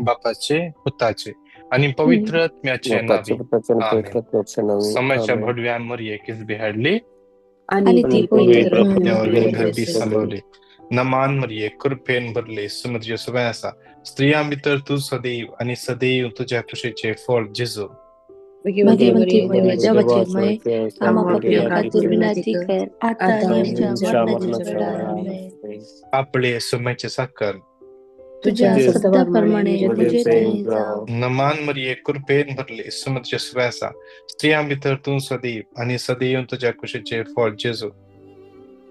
बापाचे, पुताचे आनी पवित्र आत्म्याचे बापाचे नांवी. पुताचे आनी आमेन. पवित्र आत्म्याचे नांवी. समाच्या आमेन. भडव्यान मरये किसबी हाडली आणि ती आणि पवित्र पवित्र आत्म्या वरवीं आत्म्यावर गर्भी बसवली. समवली. नमान मरये, कृपेन भरले, सुमत सवय आसा. स्त्रियां भितर तूं सदैव आनी सदैव तुज्या कुशीचें फळ जेजू. भगवंती भगवंती मरिये, मरिये, देवाची देवाची माये, माये, आम्हा आम्हा पापयां पापयां खातीर खातीर विनंती विनंती कर, कर, आता आता आणि आणि आमच्या आमच्या मरणाच्या मरणाच्या वेळार. वेळार. आमेन. आमेन. आपले सुम्याचे साकर तुझ्या तुझ्या शब्दाप्रमाणे शब्दाप्रमाणे म्हणजे तुझे ते ते जावो. जावो. नमान मरिये, कृपेन भरले, सुमत सवय आसा. स्त्रियां भितर तूं सदैव आनी सदैव तुज्या कुशीचें फळ जेजू.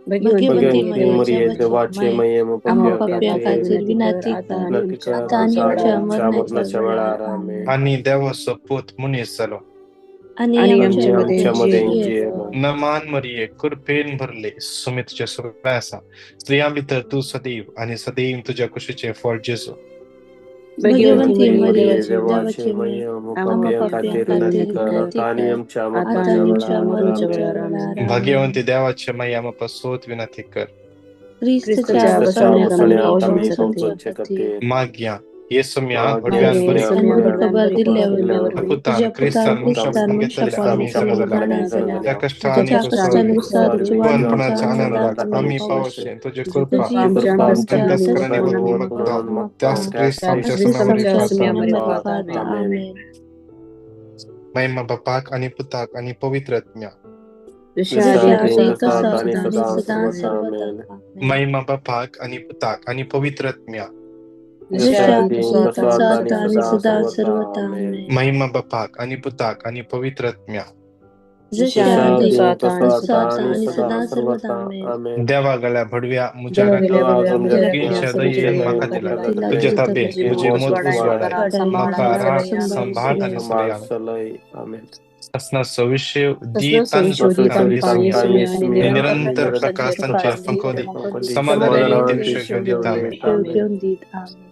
भगवंती भगवंती मरिये, मरिये, देवाची देवाची माये, माये, आम्हा आम्हा पापयां पापयां खातीर खातीर विनंती कर, विनंती कर, आता आणि आता आणि आमच्या आमच्या मरणाच्या मरणाच्या वेळार. वेळार. आमेन. आमेन. आनी देवाचो पूत मनीस जालो. आणि आणि आमच्या आणि मध्ये आमच्या मध्ये जियेलो. जियेलो. नमान मरिये, कृपेन भरले, सुमितचे सवय आसा. स्त्रियां भितर तूं सदैव आनी सदैव तुज्या कुशीचें फळ जेजू. भगवंती भगवंती मरिये, मरिये, देवाची देवाची माये, माये, आम्हा आम्हा पापयां पापयां खातीर खातीर विनंती कर, विनंती आता आणि कर, आमच्या आता मरणाच्या आणि आमच्या वेळार. मरणाच्या आमेन. वेळार. आमेन. भाग्यवंती देवाचे माये, आम्हा पासत विनंती कर. क्रिस्तच्या क्रिस्ताच्या बसण्यात आमी बसण्यात आमी पावोवचे पावोवचे खातीर. खातीर. मागया येसम्या मागीं भडव्यान मागीं बरी येसम्या भडव्यान खबर बरी दिल्ल्या दिल्ल्या वरवीं वरवीं पुतान तुज्या पुतान क्रिस्तान क्रिस्तान मनशापण घेतलेले मनशापण आमी घेतलेले जाणा जाल्या. जाणा जाल्या. त्या तुज्या कश्टांनी कश्टांनी कुसावली, कुसावली, जिवंतपणाच्या जिवंतपणाच्या आनंदाक आनंदाक आमी आमी पावोवचे पावोवचे. तुजी कृपा तुजी आमच्या कृपा आमच्या अंतस्करणांनी अंतस्करणांनी ओतून ओतून मागता. मागता. त्यास क्रिस्त त्यास आमच्या क्रिस्त सुम्या आमच्या वरी सुम्या पावता. वरी पावता. आमेन. आमेन. महिमा बापाक आनी पुताक आनी पवित्र आत्म्या. जशें जशें आदी आदी तसो तसो आतां आनी आनी सदां सदां सर्वदा. सर्वदा. आमेन. आमेन. महिमा बापाक आनी पुताक आनी पवित्र आत्म्या. जशें जशें आदी आदी तसो तसो आतां आतां आनी आनी सदां सदां सर्वदा. सर्वदा. आमेन. आमेन. महिमा बापाक आनी पुताक आनी पवित्र आत्म्या. जशें जशें आदी आदी तसो तसो आतां आतां आनी तसो सदां आतां आनी आनी सदा सदां सर्वदा. सर्वदा. आमेन. आमेन. देवा गळ्या भडव्या मुज्या देवा गेल्या राखी देवा भडव्या तुमच्या म्हज्या तुमच्या राखण्या दयेन तुमच्या म्हाका दयेन दिला. म्हाका दिला. तुजे तुजे ताबे ताबे तुजी म्हजी मोत मोत उजवाडाय, उजवाडाय, म्हाका सांबाळ म्हाका आनी राख सलय. सांबाळ आनी सांबाळ सलय. आमेन. सलय. आमेन. ससनाचो विशय तसलो दितान संशोधित तांकां आमकां येसुम्या येसुम्या आनी आनी निरंतर निरंतर प्रकाश प्रकाश तांचेर तांचेर फांकोदी, फांकोदी, समाधानान समाधानान ते ते विशय विश्व घेवन दिता. घेवन आमेन. दिता. आमेन. घेवन दीत. आमेन.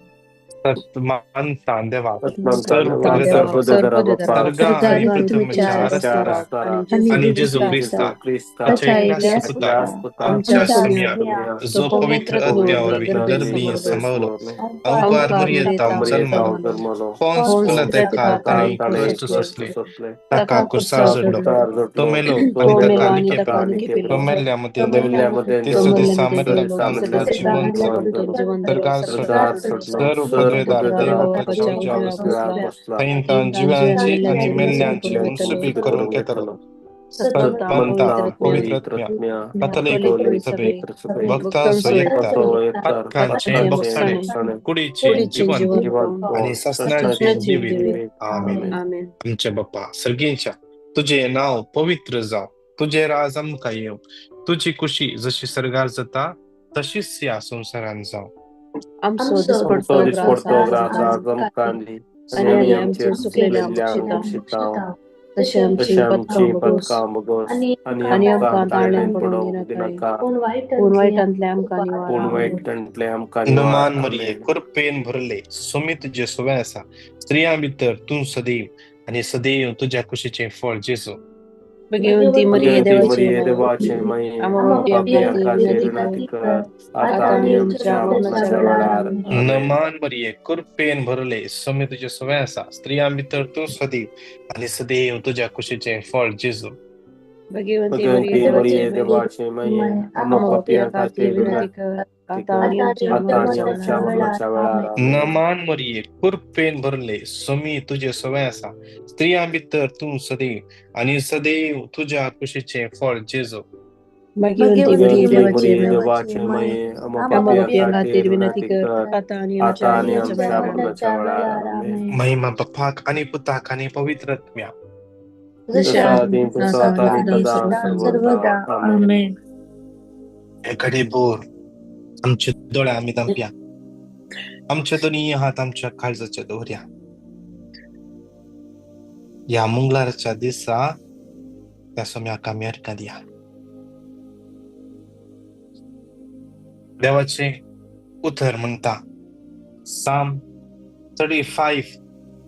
सत्मानतान देवा, सत्मानतान सर्व देवा, पदवेदार सर्व बापा, पदवेदार बापा, सर्गा सर्गा आनी आनी पृथ्वीच्या पृथ्वीच्या चार आरस्तरा आसतरा आनी आनी जेजू जेजू आनी क्रिस्ता जेजू क्रिस्ता क्रिस्ता ताच्या ताच्या एकल्याच एकल्याच पुताक एकल्याच पुता पुताक आमच्या आमच्या सुम्या सुम्या जो पवित्र पवित्र आत्म्या पवित्र वरवीं आत्म्या गर्भी वरवीं समवलो, समवलो, अंकुआर अंकुआर मरियेतावन मरियेतावन जल्मलो, मरियेतावन जल्मलो, पोन्स पोन्स पिलातेकाल पिलातेकाल ताणें ताणें ताणें कश्ट कश्ट सोंसले, सोंसले, सोंसले, ताका ताका कुर्सार कुर्सार जोडलो, जोडलो, कुर्सार तो जोडलो, मेलो तो आनी तो ताका मेलो मेलो आनी निकेपेलो, ताका ताका निकेपेलो, तो निकेपेलो, मेल्ल्या मदीं तो देंवलो, मेल्ल्या मदीं मेल्ल्या मदें तिसऱ्या देंवलो, देंवलो, दिसा तिसऱ्या तिसऱ्या मरल्या दिसा दिसा मरल्या उपरांत जिवंत मरल्या जालो, जिवंत उपरांत जालो, जिवंत जालो, सर्गार सर्गार सोडलो, सोडलो, सर सर उपद्रेदार पदवेदार देवाच्या देवाच्या उज्या उजव्या बसला, बसला, बसला, थंय थंय जिव्यांची जिव्यांची आनी आनी मेल्ल्यांची मेल्ल्यांची मुनसुबी मुनसुबी करूंक करूंक येतलो. घेतलो. सत्मंता पवित्र पवित्र पवित्र आत्म्या आत्म्या, कातोलीक कॅथोलिक सभेक सभेक, भक्तांचो एकतार भक्तांचो एकतार, पातकांचें पातकांचें भोगसणें भोगसणें, कुडीचें कुडीचें जिवंतपण जिवंतपण आनी जिवंतपण, सासणाचें सासणाचें जिवीत. जिवीत. आमेन. आमेन. आमेन. आमच्या बापा सर्गींच्या, तुजें नांव पवित्र जावं, तुजें राज आमकां येवं, तुजी कुशी जशी सर्गार जाता तशीच ह्या संवसारांत जावं. आमचो आमचो दिसपडतो आमचो ग्रास दिसपडतो आज ग्रास आमकां आज आमकां दी, आनी आनी आमी आमी आमचे आमचे चुकलेले चुकलेल्या बक्षिता, बक्षिता, तशें आमची तशें पथकां आमची बगोस पथकां बगोस, आनी आनी आनी आमकां आमकां ताळ्यान ताळ्यान पडोवंक पडोवंक दिनाकाय, दिनाका, पूण पूण वायटांतलें वायटांतलें आमकां निवार. पूण आमेन. वायटांतलें आमकां निवार. नमान मरिये, आमेन. कृपेन भरले, सुमी तुजे सवय आसा, स्त्रियां भितर तूं सदैव आनी सदैव तुज्या कुशीचें फळ जेजू. भगवंती मरिये भगवंती देवाची मरिये माये, देवाचे माये, आम्हा आम्हा पापयां पापयां खातीर खातीर विनंती विनंती कर, कर, आता आता आनी आनी आमच्या आमच्या मरणाच्या मरणाच्या वेळार. वेळार. आमेन. आमेन. नमान मरिये, कृपेन भरले, सुमी तुजे सवय आसा, स्त्रियां भितर तूं सदैव आनी सदैव तुज्या कुशीचें फळ जेजू. भगवंती मरिये भगवंती देवाची मरिये माये, देवाचे माये, आम्हा आम्हा पापयां पापयां खातीर खातीर विनंती विनंती कर, आता कर, आनी आमच्या आता आनी मरणाच्या आमच्या वेळार. मरणाच्या वेळार. आमेन. नमान मरिये, कृपेन भरले, सुमी तुजे सवय आसा, स्त्रियां भितर तूं सदैव आनी सदैव तुज्या कुशीचें फळ जेजू. भगवंती मरिये भगवंती देवाची मरिये माये, देवाचे माये, आम्हा आम्हा पापयां पापयां खातीर खातीर विनंती विनंती कर, कर, आता आनी आता आमच्या आनी मरणाच्या आमच्या वेळार. मरणाच्या वेळार. आमेन. महिमा बापाक आनी पुताक आनी पवित्र आत्म्या. जशें जशें आदी आदीं तसो तसो आतां आतां आनी आनी सदां सदां सर्वदा. सर्वदा. आमेन. आमेन. हे बोर आमचे दोळे आमी दांपया, आमचे दोनी हात आमच्या काळजाच्या दवरया. ह्या मंगळाराच्या दिसा त्या सोम्याक आमी अर्घां दिया. देवाचें उतर म्हणटा, साम 35,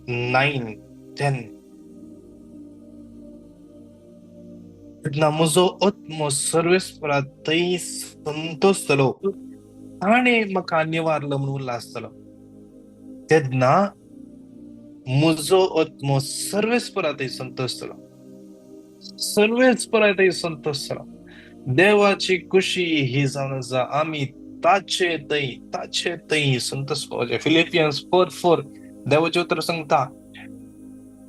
9, 10, तेन्ना म्हजो आत्मो सर्वेस्परा थंय संतोश जालो, ताणें म्हाका निवारलो म्हणून उल्हास जालो. तेन्ना म्हजो आत्मो सर्वेस्परा थंय संतोष जालो, सर्वेस्परा थंय संतोष जालो. देवाची खुशी ही जावन आसा आमी ताचे थंय, ताचे थंय संतोष पावचे. फिलिपियन्स 4:4 देवाचें उतर सांगता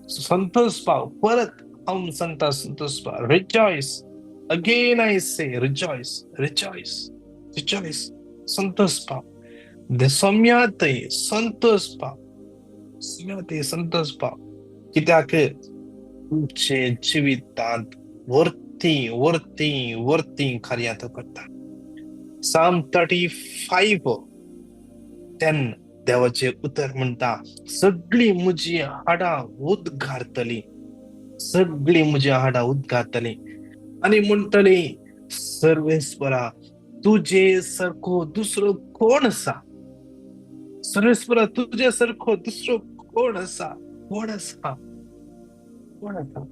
संतोष पाव. परत हांव सांगता संतोष पाव. Rejoice, again I say rejoice, rejoice, rejoice. Santosh पाव सोम्या थंय संतोष पाव, सोम्या थंय संतोष पाव. कित्याक तुमचे जिवितांत वर्ती वर्ती वर्ती कार्यां तो करता. साम 35:10 देवाचें उतर म्हणटा सगळीं म्हजी हाडां उद्गारतलीं, सगळीं म्हजी हाडां उद्गारतलीं आनी म्हणटली सर्वेस्परा तुजे सारको दुसरो कोण आसा, सर्वेस्परा तुजे सारको दुसरो कोण आसा, कोण आसा, कोण आसा.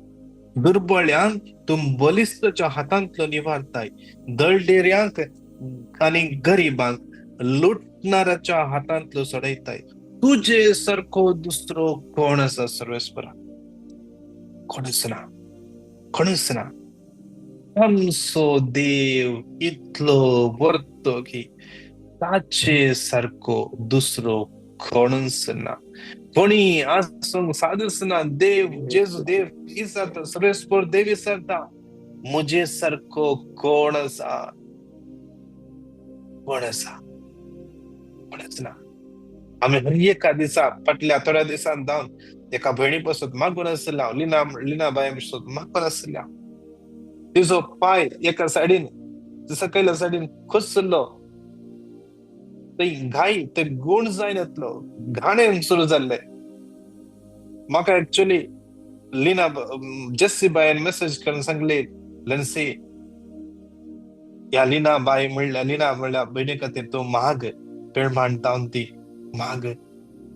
दुर्बळ्यांक तूं बलिश्ताच्या हातांतलो निवारताय, दळडेऱ्यांक आनी गरिबांक लुटणाऱ्याच्या हातांतलो सोडयताय. तुजे सारको दुसरो कोण आसा सर्वेस्परा, कोणूच ना, कोणूच ना. आमचो देव इतलो वर्तो की ताचे सारको दुसरो कोणूच ना. कोणी आसूंक सादूच ना. देव जेजू देव विचारता, सर्वेस्पर देव विचारता म्हजे सारको कोण आसा, कोण आसा, कोणच ना. आमी हर एका दिसा फाटल्या थोड्या दिसान जावन एका भयणी पासत मागून आसल्या हांव, लिना लिना बाय पासत मागून आसल्या. तिजो पांय एका सायडीन सकयल्या सायडीन खोसलो, थंय घाई ते गूण जायनातलो, घाणें सुरू जाल्लें. म्हाका एक्चुअली लिना जेस्सी बायन मेसेज करून सांगली, लेन्सी ह्या लिना बाय म्हणल्यार, लिना म्हणल्यार भयणी खातीर तूं माग, पेडमांड जावन ती माग,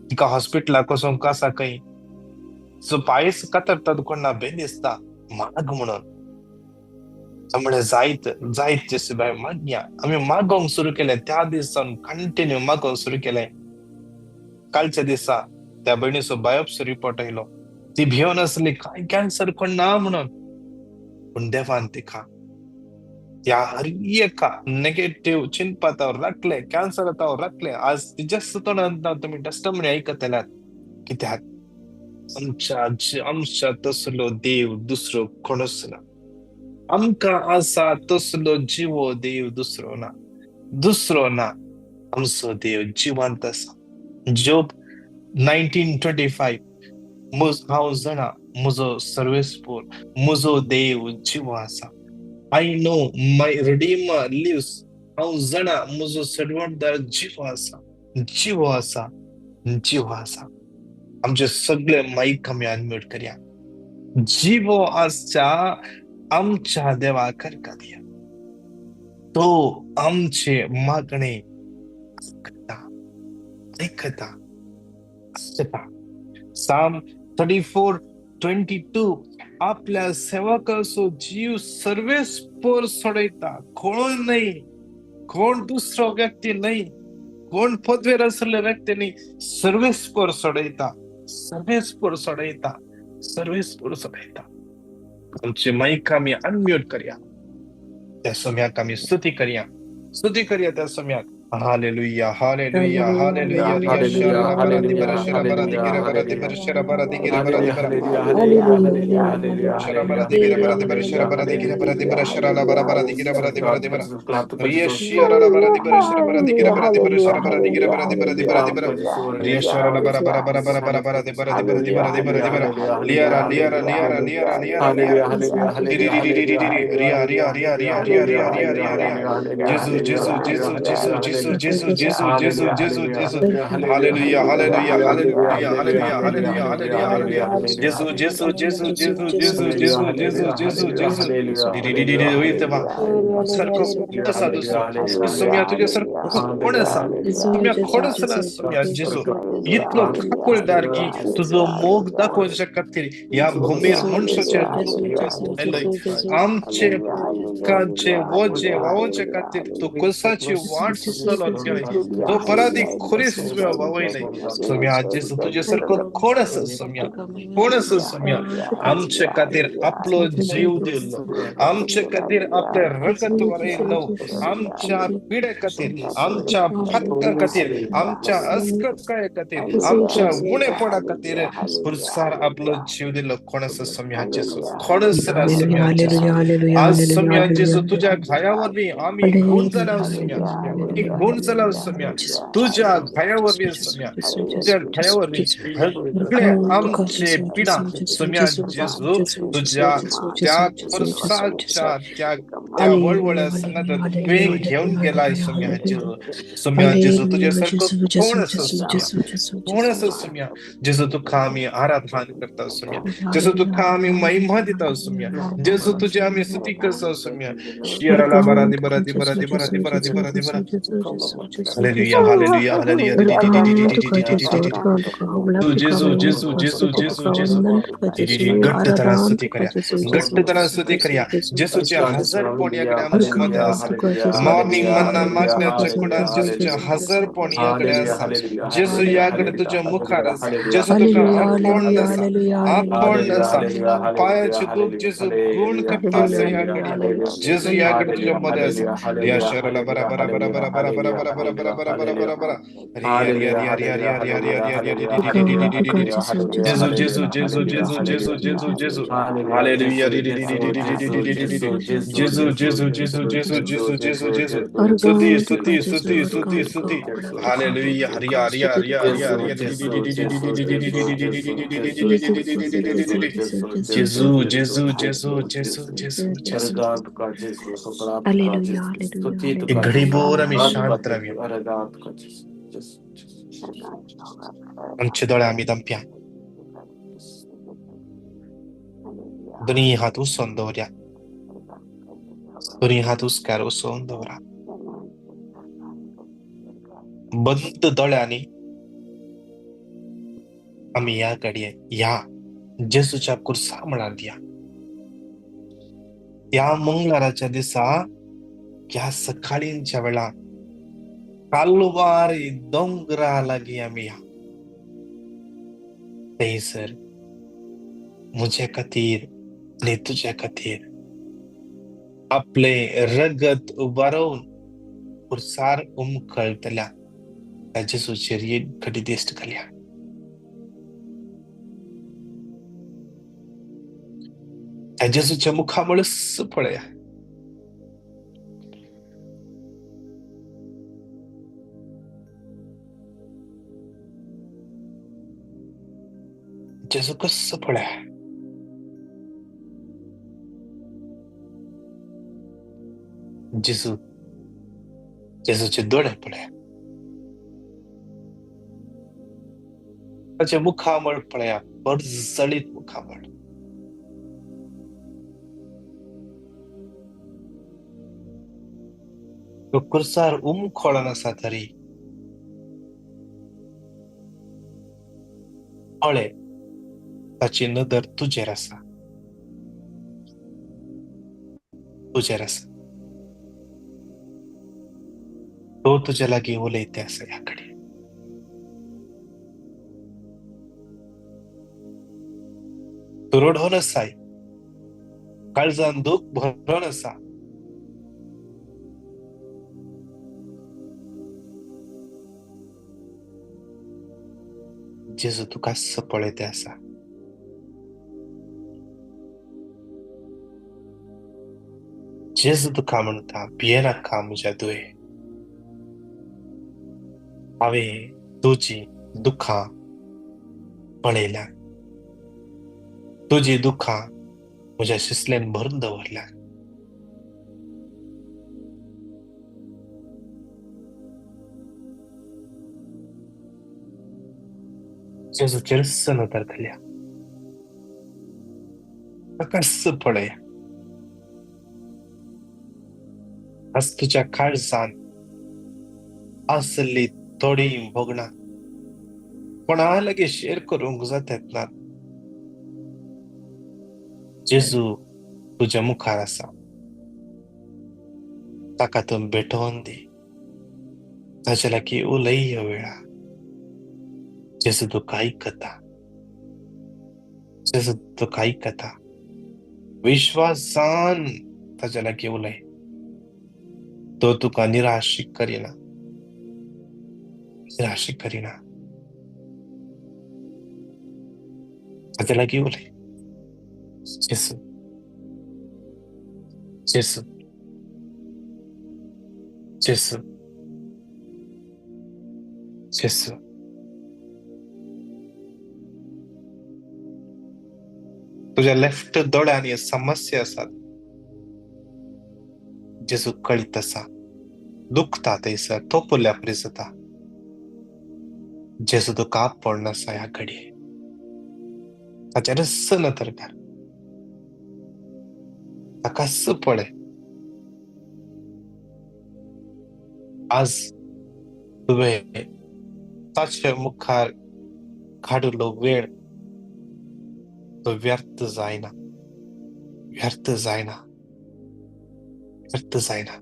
तिका हॉस्पिटलाक वचोंक आसा खंय, सो पांयच कातरतात कोण ना बेन दिसता, माग म्हणून. म्हणलें जायत जायत जेस्सी बाय मागया. आमी मागोवंक सुरू केलें त्या दिसान कंटिन्यू मागोवंक सुरू केलें. कालच्या दिसा त्या भयणीचो बायोप्सी रिपोर्ट आयलो. ती भिवन आसली काय कॅन्सर कोण ना म्हणून, पूण देवान तिका त्या हर एका नेगेटीव चिंतपाताव राखले, कॅन्सराताव राखले. आज तिच्याच तोंडान तुमी टेस्टमनी आयकतल्यात. कित्याक आमच्या आमच्या तसलो देव दुसरो कोणूच ना. आमकां आसा तसलो जिवो देव दुसरो ना, दुसरो ना. आमचो देव जिवंत आसा. जोब 19:25 हांव जाणा म्हजो सर्वेस्पोर म्हजो देव जिवो आसा. I know my redeemer lives. हांव जाणा म्हजो सडवणदार जिवो आसा, जिवो आसा, जिवो आसा. आमचे सगळे मायक आमी अनम्यूट करया. जिवो आसच्या आमच्या देवाक दिया, तो आमचे मागणे आयकता, आयकता, आयकता. साम 34:22 आपल्या सेवकाचो जीव सर्वेस्पोर सोडयता. कोण न्हय, कोण दुसरो व्यक्ती न्हय, कोण पदवेर आसले व्यक्ती न्हय, सर्वेस्पोर सोडयता, सर्वेस्पोर सोडयता, सर्वेस्पोर सोडयता. आमचे मायक आमी अनम्यूट करया. त्या सम्याक आमी स्तुती करया, स्तुती करया त्या सम्याक. Hallelujah, hallelujah, hallelujah. Hallelujah, hallelujah, hallelujah, Gesù, Gesù, Gesù, Gesù, Gesù, Gesù, Gesù, Gesù, Gesù, Gesù. Hallelujah, hallelujah, hallelujah, hallelujah, hallelujah, hallelujah, hallelujah. Gesù, Gesù, Gesù, Gesù, Gesù, Gesù, Gesù, Gesù, Gesù. सारखो तसा दुसरो सोम्या तुज्या सारखो कोण आसा, सोम्या कोणच ना सोम्या जेजू. इतलो काकुळदार की तुजो मोग दाखोवच्या खातीर ह्या भूमीर मनशाचे आमचे कांचे वोजे व्हांवचे खातीर तूं कोसाची वाट सुद्दां चलोन गेले, जो परादी खुरीस वावयले सोम्या। जेजू तुजे सारको कोण आसा सोम्या, कोण आसा सोम्या? आमचे खातीर आपलो जीव दिल्लो, आमचे खातीर आपले रगत वरयल्लो, आमच्या पिडे खातीर, आमच्या फातका खातीर, आमच्या अस्कटकाये खातीर, आमच्या उणेपणा खातीर खुर्सार आपलो जीव दिल्लो। कोण आसा सोम्या जेजू? कोण आसा सोम्या जेजू? आज सोम्या जेजू तुज्या घाया वरवीं आमी गुण जाला सोम्या, आमी गुण जाला सोम्या। तुज्या घाया वरवीं सोम्या, तुज्या घाया वरवीं सगळे आमचे पिडा सोम्या जेजू तुज्या त्या खुर्साच्या त्या त्या वळवळ्या संगात तुवें घेवन गेलाय सोम्या जेजू। सोम्या जेजू तुजे सारको कोण आसा सोम्या, कोण आसा सोम्या? जेजू तुका आमी आराधना करता सोम्या, जेजू तुका आमी महिमा दिता सोम्या, जेजू तुजी आमी स्तुती करता सोम्या। शियराला बरा दी बरा दी बरा दी बरा दी बरा दी बरा दी बरा। Hallelujah hallelujah hallelujah. जेजू जेजू जेजू जेजू जेजू। घट्ट तरा स्तुती करया, घट्ट तरा स्तुती करया। जेजूचे हजारपण याकडे आमच्या मध्ये आसा। मॉर्निंग मन्ना मागण्याच्या कुडान जेजूचे हजारपण याकडे आसा। जेजू याकडे तुझ्या मुखार आसा। जेजू तुका आपोण आसा, आपोण आसा। पायाचे दूख जेजू गुण करता आसा याकडे। जेजू याकडे तुझ्या मध्ये आसा। या शहराला बरा बरा बरा बरा बरा बरा बरा बरा बरा बरा बरा बरा बरा। हरी हरी हरी हरी हरी हरी हरी हरी हरी। जेजू जेजू जेजू जेजू जेजू जेजू जेजू। हालेलुया। जेजू जेजू जेजू जेजू जेजू जेजू जेजू। स्तुति स्तुति स्तुति स्तुति स्तुति। हालेलुया। हरी हरी हरी हरी हरी। जेजू जेजू जेजू जेजू जेजू जेजू। एक घडी भर आमी शांत रावया। आमचे दोळे आमी दमप्या, दोन्ही हात उसोवन दवरया, दोन्ही हात उसकार उसोवन दवरा। बंद दोळ्यांनी आमी ह्या घडये ह्या जेजूच्या कुर्सा म्हळ्यार दिया। ह्या मंगळाराच्या दिसा ह्या सकाळींच्या वेळा कालवारी दोंगरा लागीं आमी या। थंयसर म्हजे खातीर आनी तुज्या खातीर आपले रगत उबारून कुर्सार उमकळटल्या त्या जेजूचेर एक घडी दिश्ट घालया। त्या जेजूच्या मुखामळच पळया। जेजू कसो पळया। जेजू जेजूचे दोळे पळया, ताचे मुखामळ पळया, परजळीत मुखामळ। तो कुर्सार उमखोळन आसा तरी पळय ताची नदर तुजेर आसा, तुजेर आसा। तो तुज्या लागीं उलयता आसा ह्या कडेन। तूं रडोन आसाय, काळजान दूख भरोन आसा। जेजू तुका पळयता आसा। जेजू तुका म्हणटा, भियेनाका म्हज्या दुये, हांवें तुजी दुखां पळयल्या, तुजी दुखां म्हज्या शिसलेन भरून दवरल्या। जेजूचेर नदर घालया, ताका पळया। आज तुज्या काळजान आसली थोडी भोगणां कोणा लागीं शेअर करूंक जातात ना, जेजू तुज्या मुखार आसा, ताका तूं भेटोवन दी। ताच्या लागीं उलय ह्या वेळा. जेजू तुका आयकता, जेजू तुका आयकता. विश्वासान ताच्या लागीं उलय. तो तुका निराश करिना, निराश करिना. ताच्या लागीं उलय. जेजू, जेजू, जेजू, जेजू. तुझ्या लेफ्ट दोळ्यांनी समस्या आसात. जेजू कळीत आसा, दुखता थंयसर, तोपुल्या परी जाता. जेजू तुका आपोवन आसा ह्या घडये. ताचेर नदर घाल, ताकाच पळय. आज तुवें ताचे मुखार काडिल्लो वेळ तो व्यर्थ जायना, व्यर्थ जायना, व्यर्थ जायना.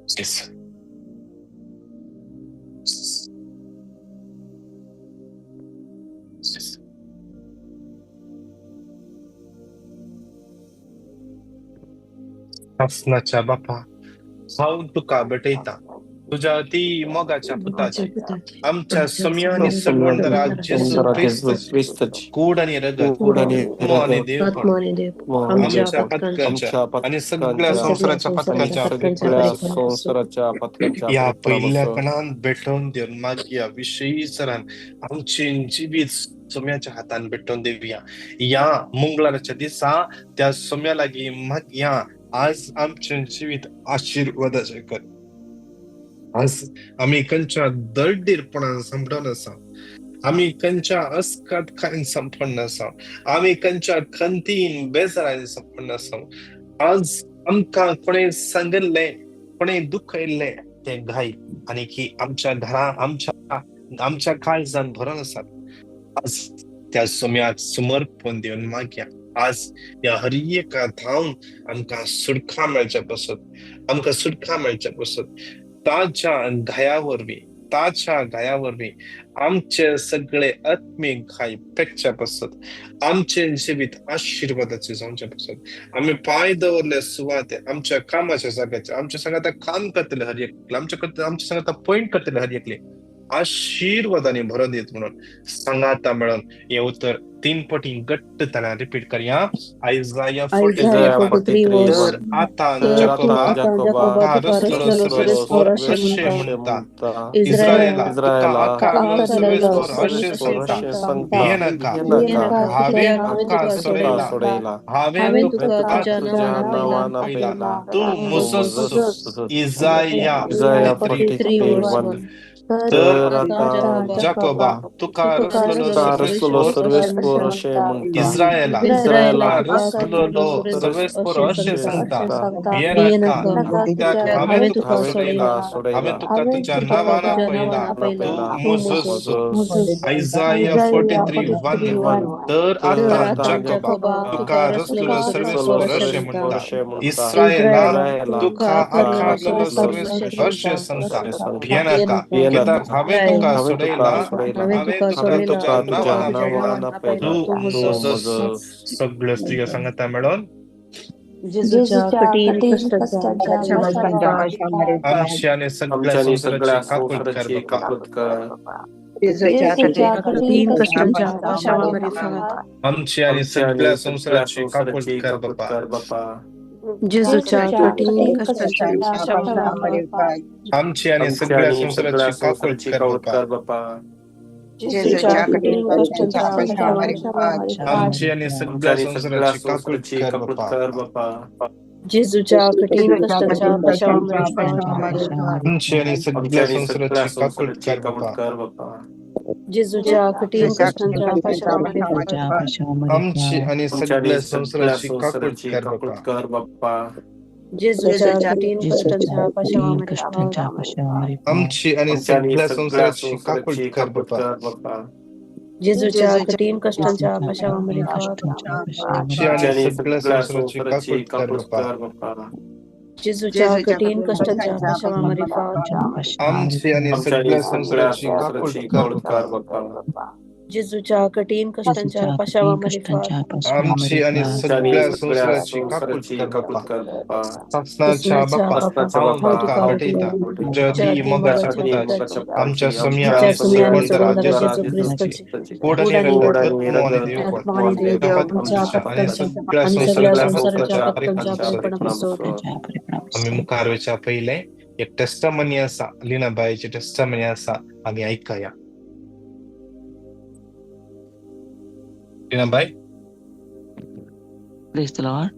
जेजू, जेजू. आसनाच्या बापा, हांव तुका भेटयता तुज्या ती मोगाच्या पुताची, आमच्या सोम्या आनी सगवंदरा जेजू क्रिस्ताची कूड आनी रगत, आत्मो आनी देवपण आमच्या पातकांच्या आनी सगळ्या संवसाराच्या पातकांच्या ह्या पयल्या कणान भेटोवन दिवन मागया. विशयी सरान आमचे जिवीत सोम्याच्या हातान भेटोवन दिवया. ह्या मंगळाराच्या दिसा त्या सोम्या लागीं मागया, आज आमचें जिवीत आशिर्वादाचें कर. आज आमी खंयच्या दळडीरपणान सांपडून आसा, आमी खंयच्या अस्कातकायेन संपन्न आसा, आमी खंयच्या खंतीन बेजारान संपन्न आसा. आज आमकां कोणें सांगिल्लें, कोणें दुखयल्लें तें घाय आनी की आमच्या घरा आमच्या आमच्या काळजान भरून आसात. आज त्या सोम्याक समर्पण दिवन मागया. आज ह्या हर एका धावन आमकां सुटका मेळच्या पासत, आमकां सुटका मेळच्या पासत ताच्या घाया वरवीं, ताच्या घाया वरवीं आमचे सगळे आत्मीक घाय पेटच्या पासत, आमचे जिवीत आशिर्वादाचे जावचे पासत, आमी पांय दवरले सुवाते आमच्या कामाच्या जाग्याचे, आमच्या सांगाता काम करतले हर एकले, आमच्या आमच्या सांगाता पॉयंट करतले हर एकले आशिर्वादाने भरून दित म्हणून सांगाता मेळून हे उतर 3 पटी घट्ट ताणें रिपीट करया. आयजाया 43. तर आता जाकोबा तुका रचलेलो सर्वेस्पर अशें म्हणटा, इस्रायला तुका आकारलो सर्वेस्पर अशें सांगता, भियेनाका, हांवें तुका सोडयला, हांवें तुका तुज्या नांवान आपयला, तूं म्हजोच. इजाया 43. तर आता जाकोबा तुका रचलेलो सर्वेस्पर अशें म्हणटा, इस्रायला रचलेलो सर्वेस्पर अशें सांगता, भियेनाका, कित्याक हांवें तुका सोडयला, हांवें तुका तुज्या नांवान आपयला, तूं म्हजोच. आयजाया 43:1. तर आता जाकोबा तुका रचलेलो सर्वेस्पर अशें म्हणटा, इस्रायला तुका आकारलेलो सर्वेस्पर अशें सांगता, भियेनाका, कित्याक हांवें तुका सोडयला, हांवें तुका तुज्या नांवान आपयला, तूं म्हजोच. सगळ्यो स्त्रियो सांगता मेळोन, आमची आनी सगळ्या संवसाराची काकूत कर बापा. आमची आनी सगळ्या संवसाराची काकूत कर बापा. आमची आनी सगळ्या संवसाराची काकूत कर बापा. आमची आनी सगळ्या संवसाराची काकूत कर बापा. आमची आनी सगळ्या संवसाराची काकूत कर बापा. आमची आनी सगळ्या संवसाराची काकूत कर बापा. आमची आनी सगळ्या संवसाराची काकूत कर बापा. आमची आनी सगळ्या संवसाराची काकूत कर बापा. जेजूच्या जेजूच्या कठीण कठीण कश्टांच्या कश्टांच्या पाशावा मारिफात आमची आनी आमच्या आणि सगळ्या सगळ्या संवसाराची संवसाराची काकूट कर काकूट बाप्पा. कर बाप्पा. जेजूच्या कठीण कश्टांच्या जेजूच्या पाशावा कठीण मारिफात कश्टांच्या पाशावा आमची आणि मारिफात आमच्या आणि सगळ्या सगळ्या संवसाराची काकूट संवसाराची कर काकूट बाप्पा. कर बाप्पा. सासनाच्या सासनाच्या बाप्पा, बापा, सासनाच्या हांव हांव बाप्पा, तुका तुका हांव भेटयता. तुका भेटयता. तुज्या तुज्या अती अती मोगाच्या मोगाच्या अती पुताची मोगाच्या आमच्या पुताची सुम्या आमच्या आनी आमच्या सुम्या सुम्या आनी आणि सगुणदारा सगुणदारा जेजू जेजू क्रिस्ताची क्रिस्ताची क्रिस्ताची कोड कोड आनी आनी रगत गोड आणि आत्मो आनी रगत देवपण आत्मो आनी आत्मो आणि देवपण देवपण आमच्या आमच्या आनी पातकांच्या सगळ्या आनी सगळ्या संवसाराच्या संवसाराच्या पातकांच्या पातकांच्या परिणाम बरेपणा पासत. आमी मुखार वयच्या पयलें एक टेस्टमनी आसा, लिनाबायची टेस्टमनी आसा, आमी आयकया. लिनाबाय. Praise the Lord.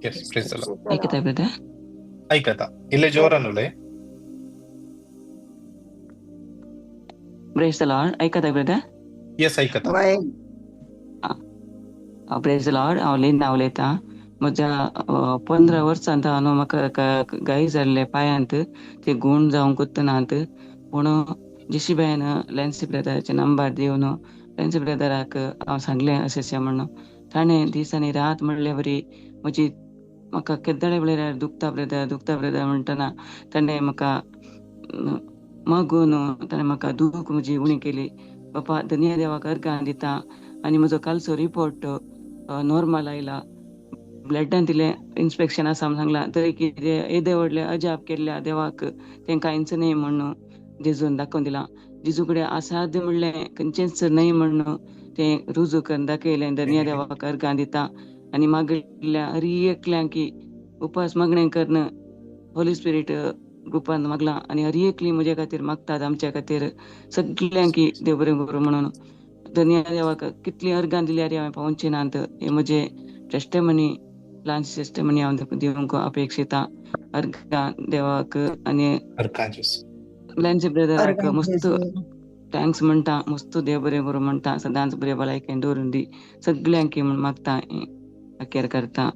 Yes, praise the Lord. ऐकता ब्रदर? आयकता, इल्लें जोरान उलय. प्रेज the Lord. ऐकता ब्रदर? येस, आयकता. वय. प्रेज the Lord. हांव लिना उलयतां. म्हज्या 15 वर्सां न्हू म्हाका गाय जाल्ले पांयांत, ते गूण जावंकूच नात. पूण जेशीबायन लॅन्सी ब्रदराचे नंबर दिवन लॅन्सी ब्रदराक हांव सांगलें अशें अशें म्हणून, ताणें दीस आनी रात म्हणले वरी म्हजी म्हाका केद्दाळे वेळार दुखता ब्रदर दुखता ब्रदर म्हणटना ताणें म्हाका मागून ताणें म्हाका दूख म्हजी उणी केली. बापा धन्य देवाक अर्गां दिता. आनी म्हजो कालचो रिपोर्ट नॉर्मल आयला. ब्लडान दिलें इन्स्पेक्शन आसा म्हूण सांगलां, तरी कितें येदें व्हडलें अजाप केल्ल्या देवाक तें कांयच न्हय म्हणून जेजून दाखोवन दिलां. जेजू कडेन असाध्य म्हणलें खंयचेंच न्हय म्हणून तें रुजू करून दाखयलें. धन्य देवाक अर्गां दिता. आनी मागल्या हर एकल्यांकी उपास मागणें करून होली स्पिरीट ग्रुपान मागलां आनी हर एकली म्हजे खातीर मागतात, आमच्या खातीर सगल्यांकी देव बरें करूं म्हणून. धन्य देवाक कितली अर्गां दिल्यार हांवें पावोवची नात. हे म्हजे टेस्टमनी, ल्हानशी टेस्टमनी हांव दिवंक अपेक्षिता. अर्गां देवाक आनी अर्गां जेजू. लॅन्सी ब्रदराक अर्गां मस्त जेजू. Thanks म्हणटा. मस्त देव बरें करूं म्हणटा. सदांच बरें भलायकेन दवरून दी सगल्यांकी म्हूण मागता, अखेर करता.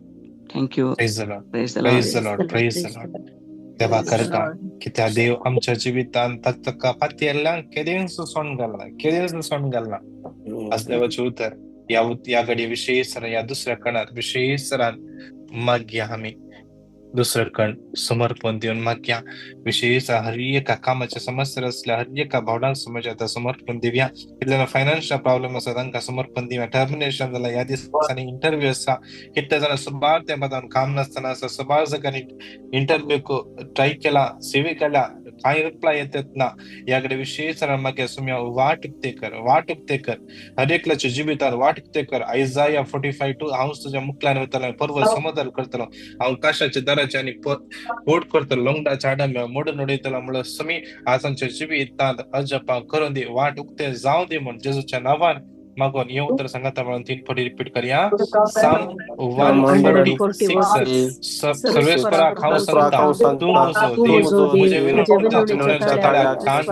Thank you. Praise the Lord. Praise the Lord. Praise the Lord. Praise the Lord. देवा प्रेज the करता लॉर्ड. कित्याक देव आमच्या जिवितांत ताका पातयेल्ल्यान केदेंच सोंड घालना, केदेंच सोंड घालना. आज देवाचें उतर ह्या ह्या घडये विशेश ह्या दुसऱ्या कणात विशेष मागया. आमी दुसरं कण समर्पण दिवन मागया. विशेष हर एका कामाच्या समस्या आसल्या हर एका भावनांक समज आतां समर्पण दिवया. कितल्या फायनान्शियल प्रॉब्लेम आसा तांकां समर्पण दिवया. टर्मिनेशन जाला ह्या दिसांनी इंटरव्यू आसा, कितले जाणां सुमार तेंपा काम नासतना आसा, सुमार जाग्यांनी इंटरव्यूक ट्राय केला, सेवे केल्या, कांय रिप्लाय येतात ना. ह्या कडेन विशेष मागया सुम्या वाट उक्ते कर, वाट उक्ते कर हर एकल्याच्या जिवितांत वाट उक्ते कर. आयजाया 45:2 हांव तुज्या मुखल्यान वयतलो, पर्वत समतल करतलो, हांव काशाच्या दाराचे आनी बोट करतलो, लोंगडाच्या आडाम्या मोडून उडयतलो. म्हणल्यार सुमी आज आमच्या जिवितांत अजपा करून दी, वाट उक्ते जावं दी म्हूण जेजूच्या नांवान मागून हे उतर सांगता म्हणून 3 फावटी रिपीट करया. साम 146. सर्वेस्पराक हांव सांगता, तूं म्हजो देव, म्हजे विनवणेच्या तळ्याक कान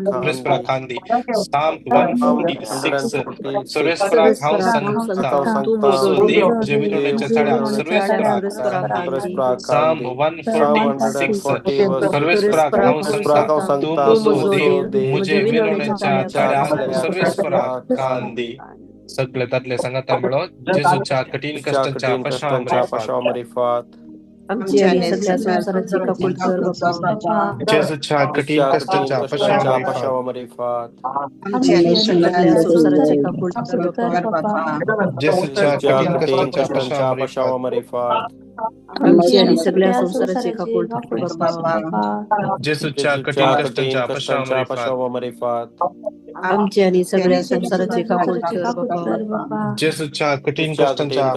सर्वेस्पराक कान दी. साम 146. सर्वेस्पराक हांव सांगता, तूं म्हजो देव, म्हजे विनवणेच्या तळ्याक सर्वेस्पराक कान दी. साम 146. सर्वेस्पराक हांव सांगता, तूं म्हजो देव, म्हजे विनवणेच्या तळ्याक सर्वेस्पराक कान दी. सगळे दादले सांगता म्हणून जेजूच्या कठीण कश्टांच्या पशाव मारिफात आमची आमची आणि आणि सगळ्या सगळ्या संवसाराची संवसाराची काकूट कर काकूट कर बाप्पा. बाप्पा. जेजूच्या कठीण कश्टांच्या पशाव मारिफात आमची आणि आमची आणि सगळ्या सगळ्या संवसाराची संवसाराची काकूट कर काकूट बाप्पा. कर बाप्पा. जेजूच्या कठीण कश्टांच्या पशाव मारिफात आमची आणि सगळ्या संवसाराची काकूट कर बाप्पा. बाप्पा. जेजूच्या कठीण कश्टांच्या पशाव मारिफात आमची आणि आमची सगळ्या आणि सगळ्या संवसाराची काकूट संवसाराची कर काकूट बाप्पा. कर बाप्पा. जेजूच्या कठीण कश्टांच्या